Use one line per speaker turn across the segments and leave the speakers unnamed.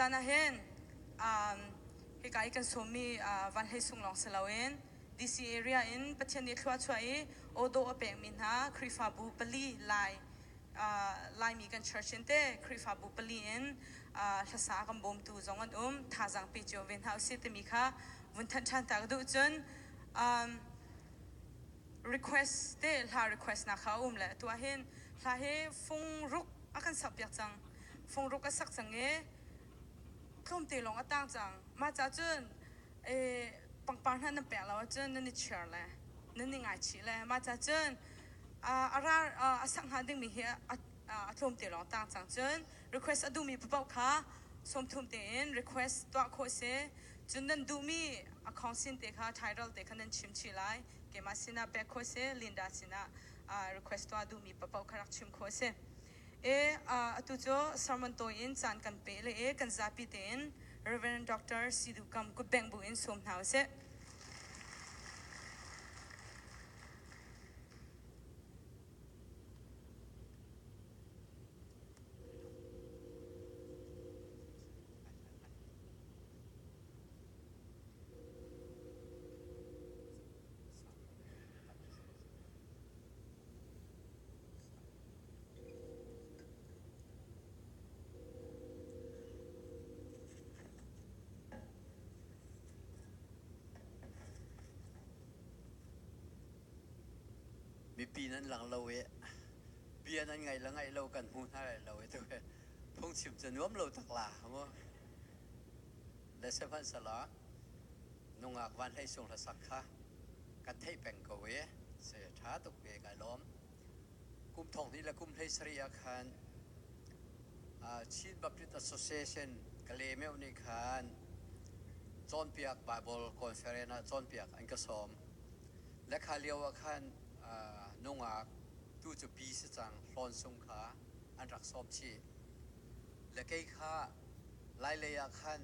Tuzan ah hin hika i kan sawmmi Van Hlei Sung lawng si loin DC area in Pathian nih thlua chuah i awdawh a pekmi hna Khrihfabu pali Lai Laimi kan church in te Khrihfabu pali in hlasa kan bawmtu zong an um thazaang pe cio ve hna usih timi kha vun thanh ṭhan ta ka duh. Cun request te hla request nak kha a um le atu ah hin hla hi fung ruk a kan sak piak cang, fung ruk a sak cang i tlawmte lawng a tang cang. Mah ca cun pangpar hna nan pek lo ahcun nan i chir le nan i ngaichih le mah ca cun a rar a sak hnga dingmi hi a tlawmte lawng tang cang. Cun request a duhmi paoh kha 30 tein request tuah khawh si. Cun nan duhmi a khawngsin te kha, title te kha nan chim chih lai, keimah sinah pek khawh si, Linda sinah request tuah duhmi paoh kha rak chim khawh si. E atu cu sermon tawi in caan kan pe le e kan zapi tein Reverend Dr. Sidu Kam kutbengh bu in sawm hna usih.
Mipi nan lang lo i bia nan ngaih le ngaih lo kan hmu hna lai lo i tu phungchim cu nuam lo tak la mu. Le sihmanhsehlaw nungak Van Hlei Sung hlasak kha kan theih peng ko i si ṭha tuk ve, kai lawm. Kum thong hnih le kum 17 ah khan Chin Baptist Association Kalaymyo nih khan cawnpiak Bible conference ah cawnpiak an ka sawm. Le kha lio ah khan nungak tu cu pi si cang Hlawn Sung kha an rak sawm chih. Le kei kha Lailei ah khan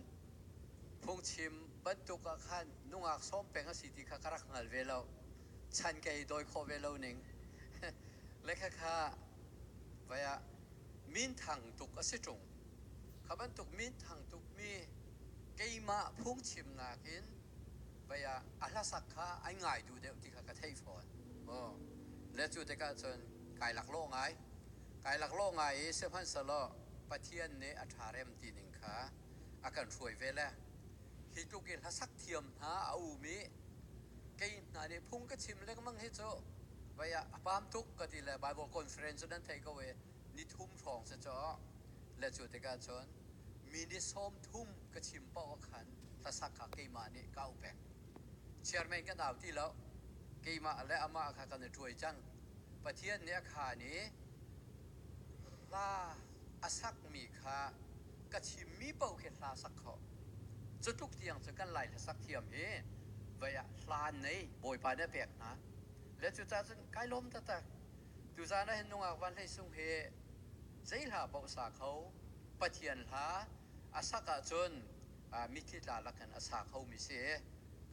phungchim bantuk ah khan nungak sawm peng a si ti kha ka rak hngal ve lo. Chan kei dawi khawh ve lo ning. Le khakha vai ah minthang tuk a si ṭung. Kha bantuk minthang tuk mi keimah phungchimnak in vai ah a hlasak kha ai ngai duh deuh ti kha ka theih fawn. Oh. Le cu tikah cun kai laklawh ngai. Kai laklawh ngai i sihmanhsehlaw Pathian nih a ṭha rem ti ning kha a kan hruai ve le hi tluk i hlasak thiam hna a um i kei hna nih phung ka chim lengmang hi cu vai ah a pam tuk ka ti le Bible conference cu nan theih ko i ni thum hrawng si cu le cu tikah cun mi ni 30 ka chim paoh ah khan hlasak kha keimah nih ka auh peng. Chairman kan au ti lo, keimah le amah kha kan i ṭuai cang. Pathian nih a khaan i hla a sakmi kha ka chimmi paoh khi hla sak kho. Cu tluk tiang cu kan Lai hlasak thiam hi vei ah hla nei Bawipa nih a pek hna. Le cucaah cun kai lawm taktak. Tuzaan ah hin nungak Van Hlei Sung hi zei hla paoh sa kho, Pathian hla a sak ahcun mitthli tla lakin a sa khomi si.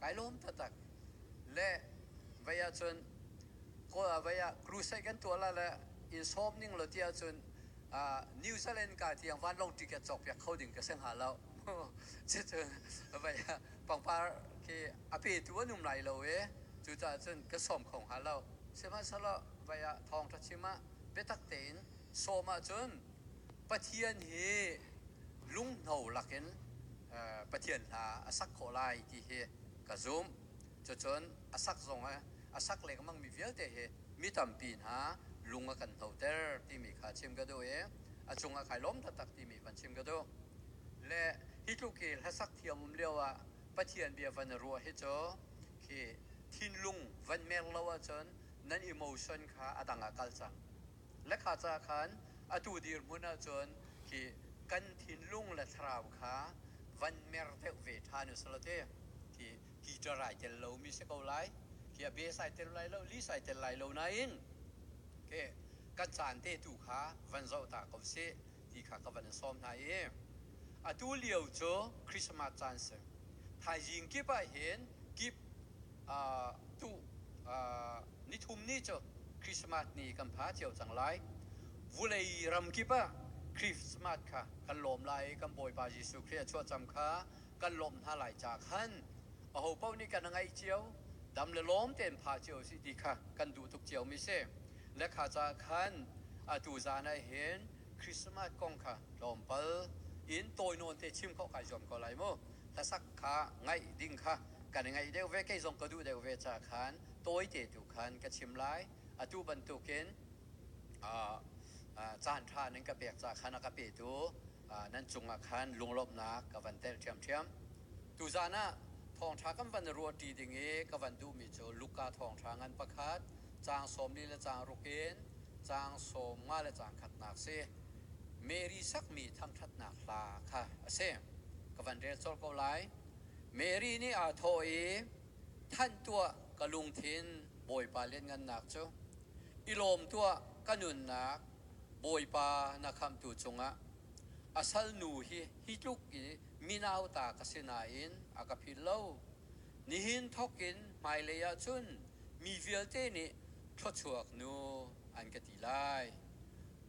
Kai lawm taktak. Le vei ahcun vei ah crusade kan tuah la le in sawm ning lo ti ahcun New Zealand ka tiang vanlawng ticket cawkpiak kho ding ka si hnga lo. Cucu vei ah pangpar khi a petu an um lai lo i cucaah cun ka sawm kho hnga lo. Sihmanhsehlaw vei ah thawngṭha chim ah biatak tein sawm ahcun Pathian hi lunghno lakin Pathian hla a sak khawh lai ti hi ka zumh. Cucun a sak zong a sak lengmangmi vialte hi mi tampi hna lung a kan hnoter timi kha chim ka duh i a cungah kai lawm taktak timi van chim ka duh. Le hi tluk i hlasak thiam um lio ah Pathian bia van i ruah hi cu khi thinlung van mer lo ahcun nan emotion kha a dang ah kal cang. Le kha ca khan atu dirhmun ahcun khi kan thinlung le thlarau kha van mer deuh ve ṭhan u selaw ti khi guitar ai tel lomi si ko lai, khi a bass ai tel lai lo, lead ai tel lai lo nain khi kan caan te tu kha van zoh ta ko sih ti kha ka van in sawm hna i atu lio cu Christmas caan si. Thaizing kip ah hin kip tu nithum ni cu Christmas ni kan pha cio cang lai. Vulei ram kip ah Christmas kha kan lawm lai i kan Bawipa Jesuh Khrih a chuahcam kha kan lawmh hna lai ca khan ahopaoh nih kan ngaih cio, dam le lawm tein pha cio usih ti kha kan duh tuk ciomi si. Le kha caah khan atu zan ah hin Christmas kong kha tlawmpal in tawi nawn te chim khawh kai zuam ko lai mu. Hlasak kha ngaih ding kha kan i ngaih deuh ve, kei zong ka duh deuh ve ca khan tawite tu khan ka chim lai. Atu bantukin caan ṭha nan ka pek ca khan a ka petu nan cungah khan lunglawmhnak ka van telh ṭhiamṭhiam. Tuzaan ah thawngṭha kan van ruahṭi ding i ka van duhmi cu Luka thawngṭha ngan pakhat caang 40 le caang ruk in caang 15 le caang khatnak si. Mary sakmi thangṭhatnak hla kha a si. Ka van rel colh ko lai. Mary nih aa thawh i, Thanh tuah ka lungthin Bawipa lianngannak cu. I lawm tuah ka nunnak Bawipa na khamhtu cungah. A salnu hi hi tluk i minauta ka si nain a ka philh lo. Nihin thawkin hmailei ah cun mi vialte nih thluachuak nu an ka ti lai.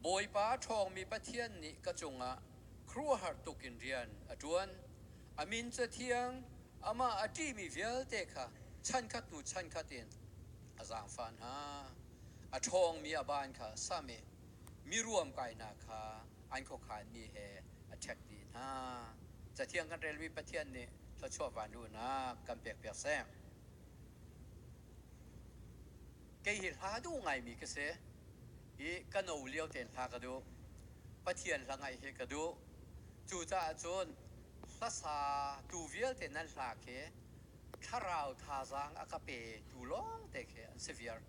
Bawipa a ṭhawngmi Pathian nih ka cungah khuaruahhar tuk in rian a ṭuan. A min cu a thiang, amah a ṭihmi vialte kha chankhat hnu chankhat in a zaangfah hna. A ṭhawngmi a baan kha sam i mi ruamkainak kha an khuakhanmi he a ṭhek dih hna. Cathiang kan relmi Pathian nih thluachuah vanluhnak kan pekpiak seh. Kei hi hla duh ngaimi ka si i ka no lio tein hla ka duh. Pathian hla ngaih hi ka duh. Cucaah cun hlasa tu vialte nan hla khi thlarau thazaang a ka pe tu lawng te khi an si viar.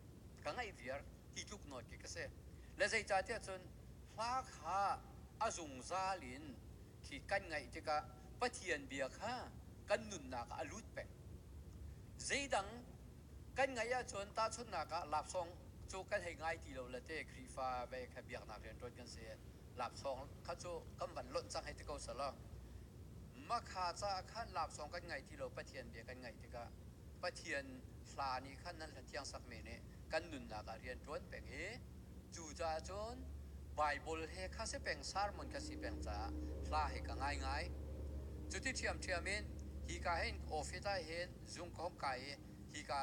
Ka ngaih viar ti tluk nawn khi ka si. Le zeicahtiah cun hla kha a zungzal in khi kan ngaih tikah Pathian bia kha kan nunnak ah a lut peng. Zeidang kan ngaih ahcun tahchunhnak ah lapsawng cu kan hei ngai ti lo le te Khrihfa ve kha biaknak rianṭuan kan si lapsawng kha cu kan van lonh cang hei ti ko selaw makha caah khan lapsawng kan ngaih ti lo Pathian bia kan ngaih tikah Pathian hla nih khan nan hla thiang sakmi nih kan nunnak ah rian ṭuan peng i cucaah cun Baibal he kha si peng sermon kha si peng caah hla hi ka ngai ngai. Cuti ṭhiamṭhiam in hika hin office ah hin zung ka hung kai i hika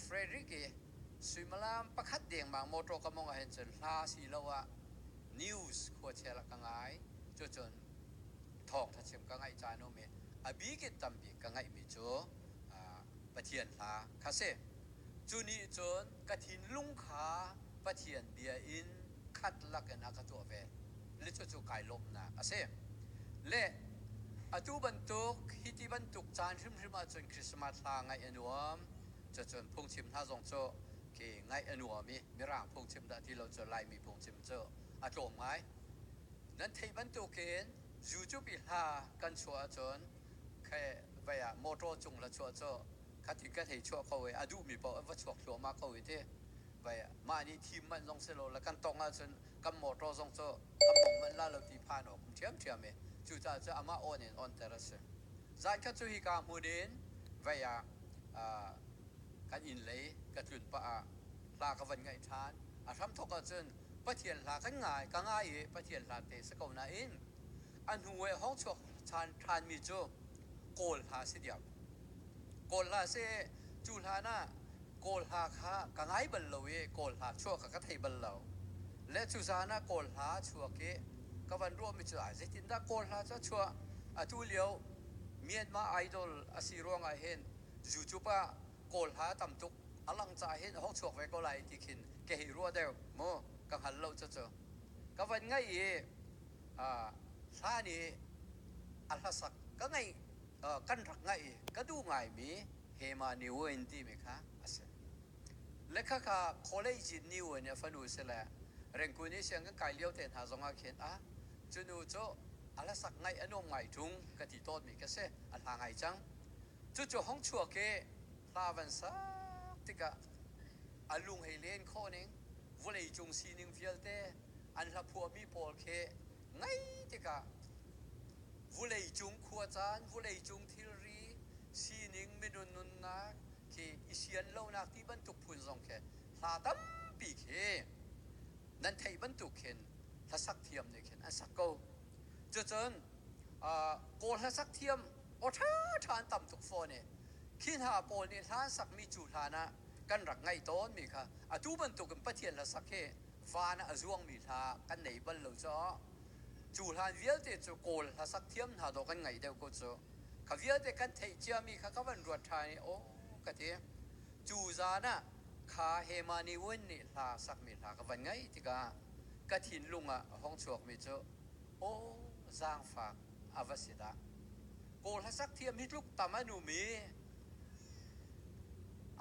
Frederick i suimilam pakhat dengmang motor ka mong ahhin cun hla siloah news khuachel ah ka ngai. Cucun thawngṭha chim ka ngaih caan um i a bik in tambik ka ngaihmi cu Pathian hla kha si. Cu nih cun ka thinlung kha Pathian bia in khat lakin a ka tuah ve. Le cucu kai lawmhnak a si. Le atu bantuk hiti bantuk caan hrimhrim ahcun Christmas hla ngaih a nuam. Cucun phungchim hna zong cu khi ngaih a nuam i Mirang phungchim dah ti lo cu Laimi phungchim cu a tlawm ngai. Nan theih bantukin YouTube i hla kan chuah ahcun khe vei ah motor cung la chuah cu khatin kan hei chuah ko i a duhmi paoh an va chuak thluahmah ko i ti vai mah nih thim manh zong si lo le kan tong ahcun kan motor zong cu kan mong manh la lo ti phan awk um ṭhiamṭhiam i cucaah cu amah on in onter a si. Zan khat cu hika hmun in vei ah kan inn lei ka tlun pah ah hla ka van ngaih ṭhan. A hramthawk ahcun Pathian hla kan ngai ka ngai i Pathian hla te si ko nain a hnu i a hong chuak ṭhan ṭhanmi cu Kawl hla si diam. Kawl hla si cu hlan ah Kawl hla kha ka ngai bal lo i Kawl hla chuah kha ka thei bal lo. Le cu zan ah Kawl hla a chuak i ka van ruahmi cu ai zeitindah Kawl hla cu a chuah? Atu lio Myanmar Idol a si ruangah hin YouTube ah Kawl hla tam tuk a lang caah hin a hong chuak ve ko lai ti khin ka hei ruah deuh mu ka hngal lo cucu. Ka van ngaih i hlan i a hlasak ka ngaih kan rak ngaih i ka duh ngaimi Hema Niwin timi kha a si. Le khakha college in Niwin a fanu si le Rengkun i siang kan kai lio te hna zongah khin a cu nu cu a hlasak ngaih a nuam ngai ṭung ka ti tawnmi ka si a hla ngai cang. Cucu hong chuak i hla van sak tikah a lung hei len khawh ning vawleicung sining vialte an hlaphuahmi pawl khi ngai tikah vawleicung khuacaan, vawleicung thilri, sining, minung nunnak khi i sian lonak ti bantuk phun zong khi hla tampi khi nan theih bantuk khin. Hlasak thiam nih khin an sak ko. Cucun Kawl hlasak thiam aw ṭhaṭha an tam tuk fawn i khi hna pawl nih hla an sakmi cu hlan ah kan rak ngaih tawnmi kha atu bantukin Pathian hlasak hi van ah a zuangmi hla kan nei bal lo caah cu hlan vialte cu Kawl hlasak thiam hna dawh kan ngaih deuh ko cu. Kha vialte kan theih ciami kha ka van ruat ṭhan i aw ka ti. Cu zan ah kha Hemani Win nih hla sakmi hla ka van ngaih tikah ka thinlung ah a hong chuakmi cu aw zaangfak a va si dah. Kawl hlasak thiam hi tluk tam an um i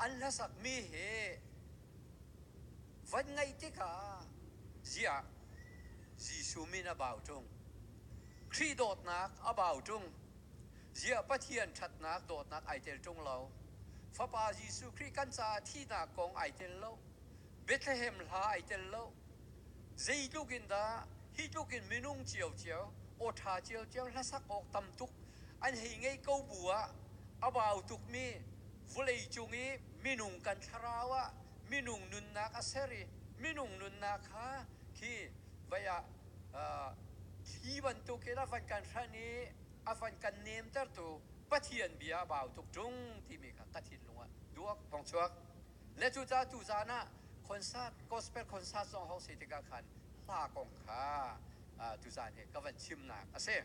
an hlasakmi hi van ngaih tikah ziah Jesuh min a bau ṭung. Khrih dawtnak a bau ṭung. Ziah Pathian ṭhatnak dawtnak ai tel ṭung lo. Fapa Jesuh Khrih kan caah thihnak kong ai tel lo. Bethlehem hla ai tel lo. Zeitluk in dah hi tluk in minung ciocio, aw ṭha ciocio hlasak awk tam tuk an hei ngei ko bu ah a bau tukmi vawlei cung i minung kan thlarau ah minung nunnak a ser i minung nunnak kha khi vei ah thli bantukin a van kan hranh i a van kan nemtertu Pathian bia a bau tuk ṭung timi kha ka thinlung ah duak hong chuak. Le cucaah tuzaan ah concert, gospel concert zong hong si tikah khan hla kong kha tuzaan hi ka van chimnak a si.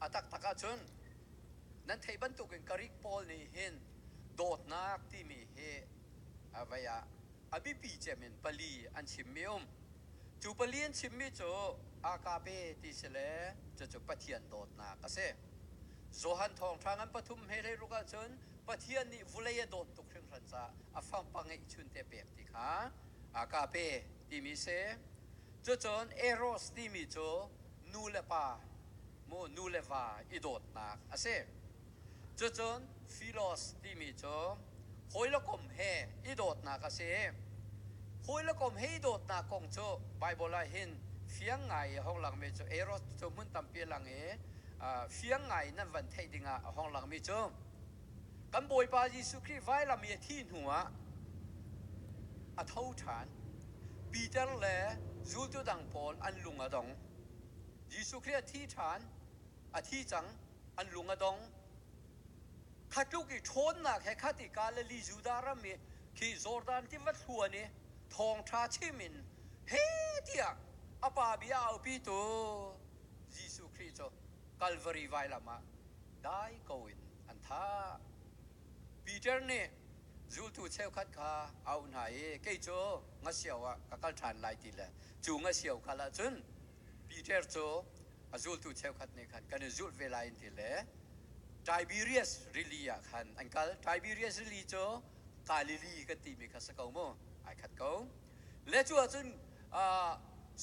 A taktak ahcun nan theih bantukin Greek pawl nih hin dawtnak timi hi a vei ah a biapi cem in pali an chimmi um. Cu pali an chimmi cu agape ti si le cucu Pathian dawtnak a si. Johan thawngṭha ngan pathum he hleiruk ahcun Pathian nih vulei a dawt tuk hringhran caah a fapa ngeihchun te pek ti kha agape timi si. Cucun eros timi cu nu le pa mu nu le va i dawtnak a si. Cucun philos timi cu hawi le kom he i dawtnak a si. Hawi le kom he i dawtnak kong cu Baibal ah hin fiang ngai i a hong langmi cu eros cu hmun tampi a lang i fiang ngai in nan van theih dingah a hong langmi cu kan Bawipa Jesuh Khrih vailam i a thih hnuah a tho ṭhan. Peter le zultu dang pawl an lung a dong. Jesuh Khrih a thi ṭhan, a thi cang, an lung a dong. Kha tluk i ṭhawnnak he khat i Galilee Judah ram i khi Jordan tiva thluan i thawngṭha chim in he tiah a pa bia a aupitu Jesuh Khrih cu Calvary vailam ah dai ko in an thah. Peter nih zultu cheukhat kha a auh hna i kei cu ngasio ah ka kal ṭhan lai ti le cu ngasio kal ahcun Peter cu a zultu cheukhat nih khan kan i zulh ve lai an ti le Tiberias rili ah khan an kal. Tiberias rili cu Galilee kan timi kha si ko mu, ai khat ko. Le cu ahcun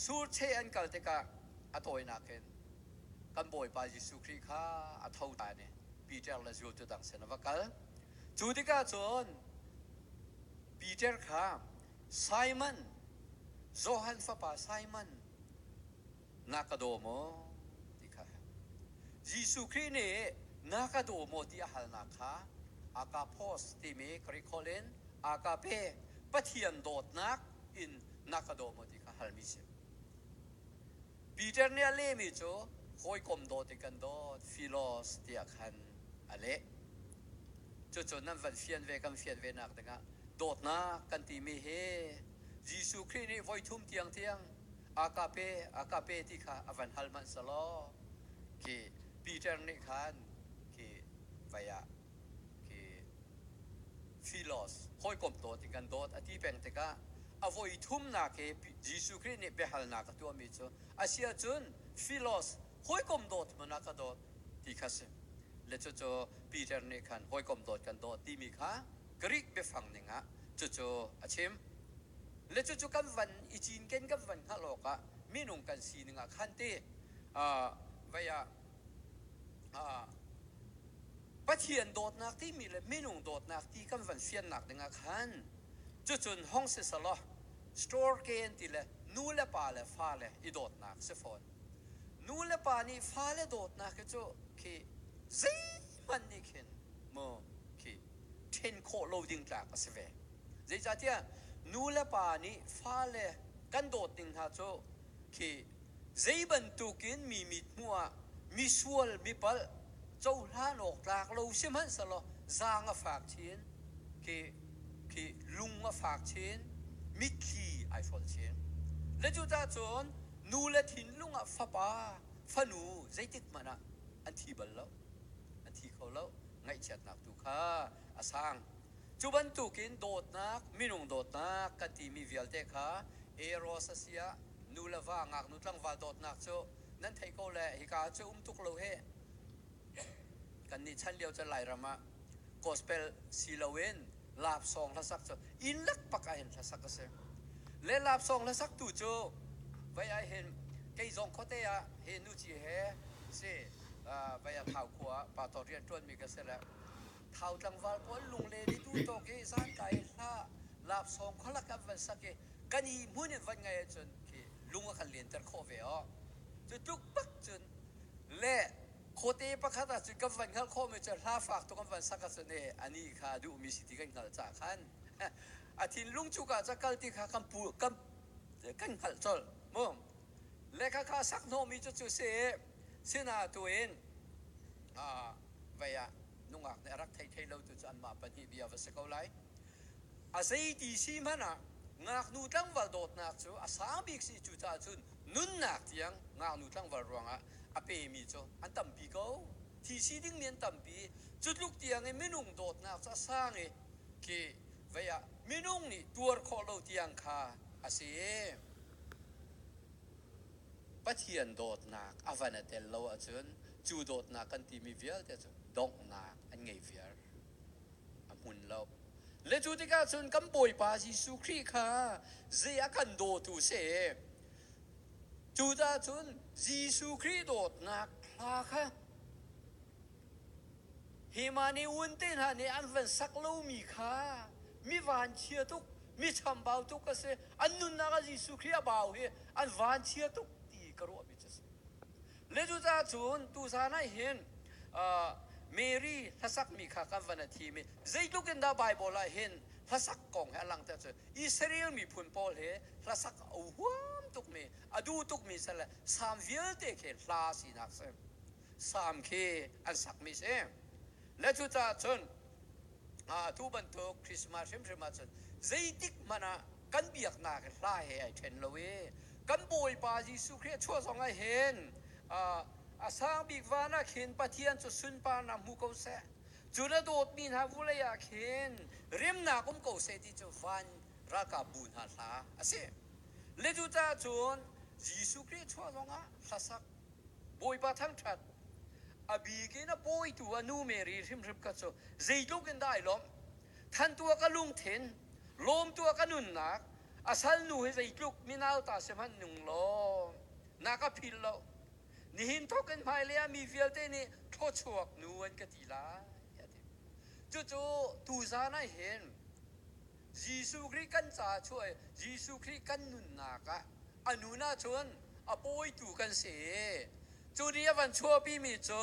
surcheh an kal tikah a tawinak in kan Bawipa Jesuh Khrih kha a tho ṭhan i Peter le zultu dang sin a va kal. Cu tikah cun Peter kha Simon, Johan fapa Simon, na ka daw maw? ti kha Jesuh Khrih nih na ka daw maw ti a halnak kha agapos timi Greek holh in agape Pathian dawtnak in na ka daw maw ti kha halmi si. Peter nih a lehmi cu hawikom dawt in kan dawt philos tiah khan a leh. Cucu nan van fian ve kan fian ve nak dingah dawtnak kan timi hi Jesuh Khrih nih voithum tiang tiang agape agape ti kha a van hal hmanh selaw khi Peter nih khan khi vai ah khi philos hawikom dawt in kan dawt a ti peng tikah a voi thumnak hi Jesuh Khrih nih biahalnak a tuahmi cu a si ahcun philos hawikom dawt hmanh ah ka dawt ti kha si le cucu Peter nih khan hawikom dawt kan dawt timi kha Greek biafang ning ah cucu a chim. Le cucu kan van i cinken kan van hngalh awkah minung kan sining ah khan ti vei ah Pathian dawtnak timi le minung dawtnak ti kan van fiannak dingah khan cucun hong si selaw storge an ti le nu le pa le fale i dawtnak si fawn. Nu le pa nih fale dawtnak hi cu khi zeihmanh nih khin mu khi ṭhen khawh lo ding tlak a si ve. Zeicahtiah nu le pa nih fale kan dawt ning hna cu. Khi zei bantukin mi mithmuh ah misual mipalh cohlan awk tlak lo sihmanhsehlaw zaang a fak chin, khi khi lung a fak chin, mitthli ai hrol chin. Le cucaah cun nu le thinlung ah fapa, fanu zeitik hmanh ah an thi bal lo, an thi kho lo. Ngaihchiatnak tu kha a sang. Cu bantukin dawtnak, minung dawtnak kan timi vialte kha eros a si ah nu le va, ngaknu tlangval dawtnak cu nan theih ko le hika cu um tuk lo he. Kannih chan lio cun Lairam ah gospel si loin lapsawng hlasak cu inn lakpak ah hin hlasak a si. Le lapsawng hlasak tu cu vei ah hin kei zong khuate ah he nuci he si vei ah Thau khua ah pastor rian ṭuanmi ka si le Thau tlangval pawl lunglen i duhtawk i zantlai hla lapsawng khualak an van sak i kan i hmun in van ngaih ahcun khi lung a kan lenter khawh ve aw. Cu tluk bak cun le khuate pakhat ah cun kan van hngalh khawhmi cu hla fak tuk an van sak ahcun e anih kha a duhmi si ti kan hngalh caah khan a thinlung cuka ca kal ti kha kan pu kan kan hngalh colh mu. Le kha kha sak hnawhmi cu cu si sina tu in vei ah nungak nih a rak thei thei lo tu cu anmah pahnih bia va si ko lai. A zeiti si hmanh ah ngaknu tlangval dawtnak cu a sang bik si cucaah cun nunnak tiang ngaknu tlangval ruangah a pemi cu an tampi ko. Thi si dingmi an tampi. Cu tluk tiang i minung dawtnak cu a sang i khi vei ah minung nih tuar khawh lo tiang kha a si. Pathian dawtnak a van a tel lo ahcun cu dawtnak kan timi vialte cu donghnak an ngei viar. A hmun lo. Le cu tikah cun kan Bawipa Jesuh Khrih kha zei a kan dawtu si. Cucaah cun Jesuh Khrih dawtnak hla kha hi mah nih un te hna nih an van sak lomi kha mi vanchia tuk, mi chambau tuk a si. An nunnak ah Jesuh Khrih a bau hi an vanchia tuk ti ka ruahmi cu a si. Le cucaah cun tuzaan ah hin Mary hlasakmi kha kan van a thim i zeitluk in dah Baibal ah hin hlasak kong he a langhter cu Israel miphun pawl hi hlasak a huam tukmi a duh tukmi si le Salm vialte khi hla sinak si. Salm khi an sakmi si. Le cucaah cun atu bantuk Christmas hrimhrim ahcun zeitik hmanh ah kan biaknak hla he ai ṭhen lo i kan Bawipa Jesuh Khrih a chuah zong ah hin a sang bik van ah khin Pathian cu sunparnak hmu ko seh. Cu na dawtmi hna vulei ah khin remnak um ko seh ti cu van ralkapbu hna hla a si. Le cucaah cun Jesuh Khrih chuah zong ah hlasak Bawipa thangṭhat. A bik in a pawitu a nu Mary hrimhrim kha cu zeitluk in dah ai lawmh. Thantu ah ka lungthin, lawmtu ah ka nunnak, a salnu hi zeitluk minauta si hmanh nung law na ka phil lo. Nihin thawk in hmailei ah mi vialte nih thluachuak nu an ka ti lai, a ti. Cucu tuzaan ah hin Jesuh Khrih kan caah chuah i Jesuh Khrih kan nunnak ah a nun ahcun a pawitu kan si. Cu nih a van chuahpimi cu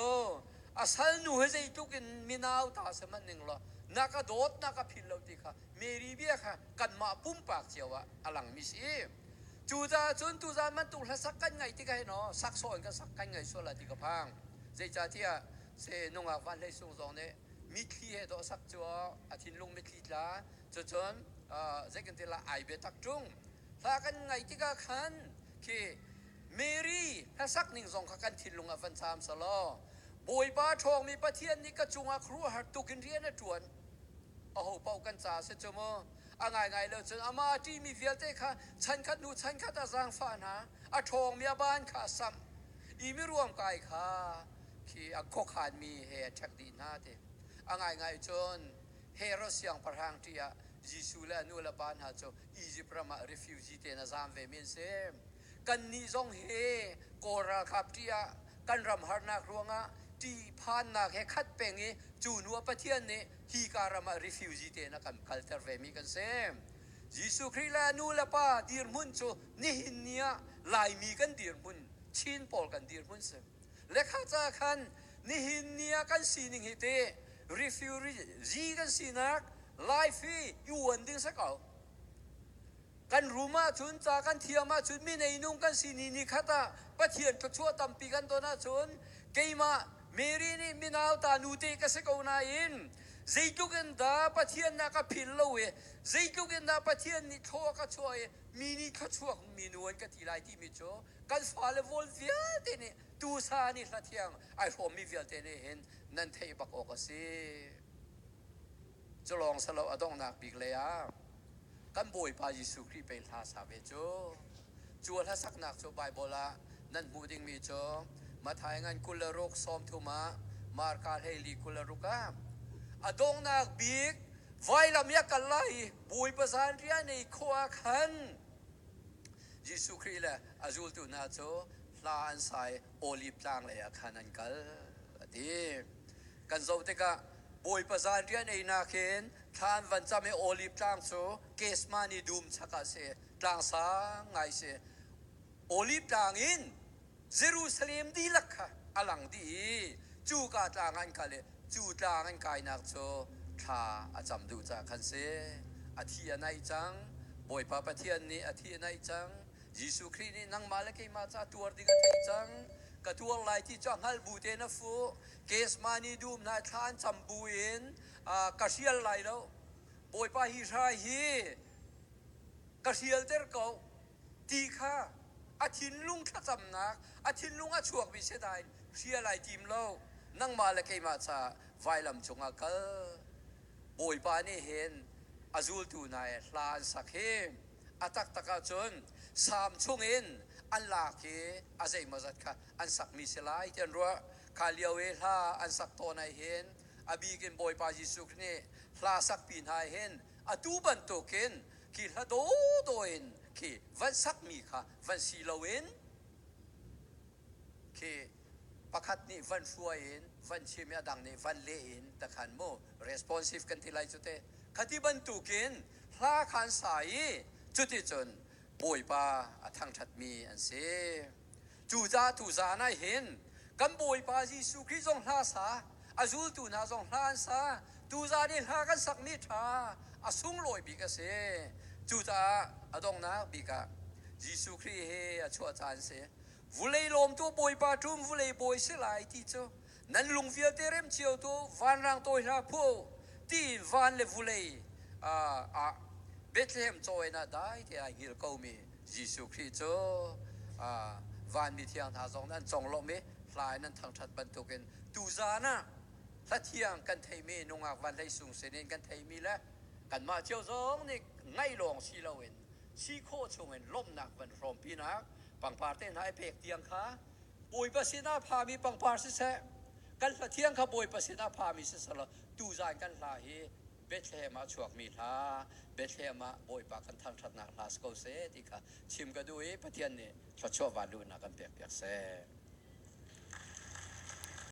a salnu hi zeitluk in minau ta si hmanh ning law na ka dawt na ka philh lo ti kha Mary bia kha kanmah pumpak cio ah a langmi si. Cucaah cun tuzaan bantuk hlasak kan ngaih tikah hin aw sak sawh in kan sak kan ngaih sual lai ti ka phang. Zeicahtiah se nungak van hlei sung zong nih mitthli he dawh sak cu a thinlung mitthli tla cucun zei kan ti la ai biatak ṭung hla kan ngaih tikah khan khi Mary hlasak ning zong kha kan thinlung ah van caam selaw Bawipa ṭhawngmi Pathian nih ka cungah khuaruahhar tuk in rian a ṭuan aho paoh kan ca a si cu mu a ngaingai lo cun amah a ṭihmi vialte kha chankhat hnu chankhat a zaangfah hna a ṭhawngmi a baan kha a samh i miruamkai kha khi a khuakhanmi he a ṭhek dih hna ti. A ngaingai cun Herod siangpahrang ṭih ah Jesuh le a nu le pa hna cu Izipt ram ah refugee tein a zaam vemi an si. Kannih zong hi Kawl ralkap ṭih ah kan ram harnak ruangah ṭihphannak he khat peng i cu hnu ah Pathian nih hika ram ah refugee tein a kan kalter vemi kan si. Jesuh Khrih le a nu le pa dirhmun cu nihin ni ah Laimi kan dirhmun, Chin pawl kan dirhmun si. Lekha ca khan nihin ni ah kan sining hi te refugee kan sinak life hi i uan ding si ko. Kan rum ahcun, ca kan thiam ahcun, mi neinung kan si ni ni khat ah Pathian thluachuah tampi kan ton ahcun keimah Mary nih minau ta nute ka si ko nain zeitluk in dah Pathian nih a ka phil lo i zeitluk in dah Pathian nih thlaw a ka chuah i mi nih thluachuak minu an ka ti lai timi cu kan fale vawl vialte nih tusa nih hla thiang ai hrawmmi vialte nih hin nan theih bak awk a si. Cu lawng salo a donghnak bik lei ah kan Bawipa Jesuh Khrih pei hla sa ve cu. Cu a hlasaknak cu Baibal ah nan hmuh dingmi cu Matthai ngan 26 30 ah Marka 14 26 ah a donghnak bik vailam i a kal lai i Bawipa zan rian ei khawh ah khan Jesuh Khrih le a zultu hna cu hla an sa i Olive tlang lei ah khan an kal a ti. Kan zoh tikah Bawipa zan rian einak hin thla an van cam i Olive tlang cu Gethsemane dum chak ah si, tlang sang ngai si. Olive tlang in Jerusalem dihlak kha a lang dih i cuka tlang ah an kal i cu tlang an kainak cu thla a cam duh caah khan si. A thi a naih cang. Bawipa Pathian nih a thi a naih cang. Jesuh Khrih nih nangmah le keimah ca tuar ding a theih cang. Ka tuar lai ti cu a hngalh bu tein a fuh. Gethsemane dum hna thla an cam bu in ka hrial lai lo. Bawipa hi hrai hi ka hrialter ko ti kha a thinlung thlacamnak, a thinlung a chuakmi si nain hrial ai tim lo. Nangmah le keimah ca vailam cungah kal. Bawipa nih hin a zultu hna he hla an sak hi a taktak ahcun Salm chungin an lak i a zeimawzat kha an sakmi si lai ti an ruah. Kha lio i hla an sak tawn ah hin a bik in Bawipa Jesuh nih hla sakpi hna hin atu bantukin khi hla dawdawh in khi van sakmi kha van si loin khi pakhat nih van hruai in van chim i a dang nih van leh in takhan mu responsive kan ti lai cu te khati bantukin hla khan sa i cuticun Bawipa a thangṭhatmi an si. Cucaah tuzaan ah hin kan Bawipa Jesuh Khrih zong hla sa, a zultu hna zong hla an sa. Tuzaan i hla kan sakmi ṭha a sunglawi bik a si. Cucaah a donghnak bik ah Jesuh Khrih he a chuah caan si. Vulei lawmtu Bawipa ṭum vulei bawi si lai ti cu nan lung vialte rem cio tu vanrang tawi hlah phu ti van le vulei ah Bethlehem caw ah dai te ai hngil komi Jesuh Khrih cu vanmi thiang hna zong an conglawmh i hla in an thangṭhat bantukin tuzaan ah hla thiang kan theimi nungak van hlei sung sinin kan theimi le kanmah cio zong nih ngaih lawng si loin si khawh chungin lawmhnak van hrawmpinak pangpar te hna i pek tiang kha Bawipa sinah phami pangpar siseh kan hla thiang kha Bawipa sinah phami siseh law tuzaan kan hla hi Bethlehem ah chuakmi hla Bethlehem ah Bawipa kan thangṭhatnak hla si ko seh ti kha chim ka duh i Pathian nih thluachuah van luhnak kan pekpiak seh.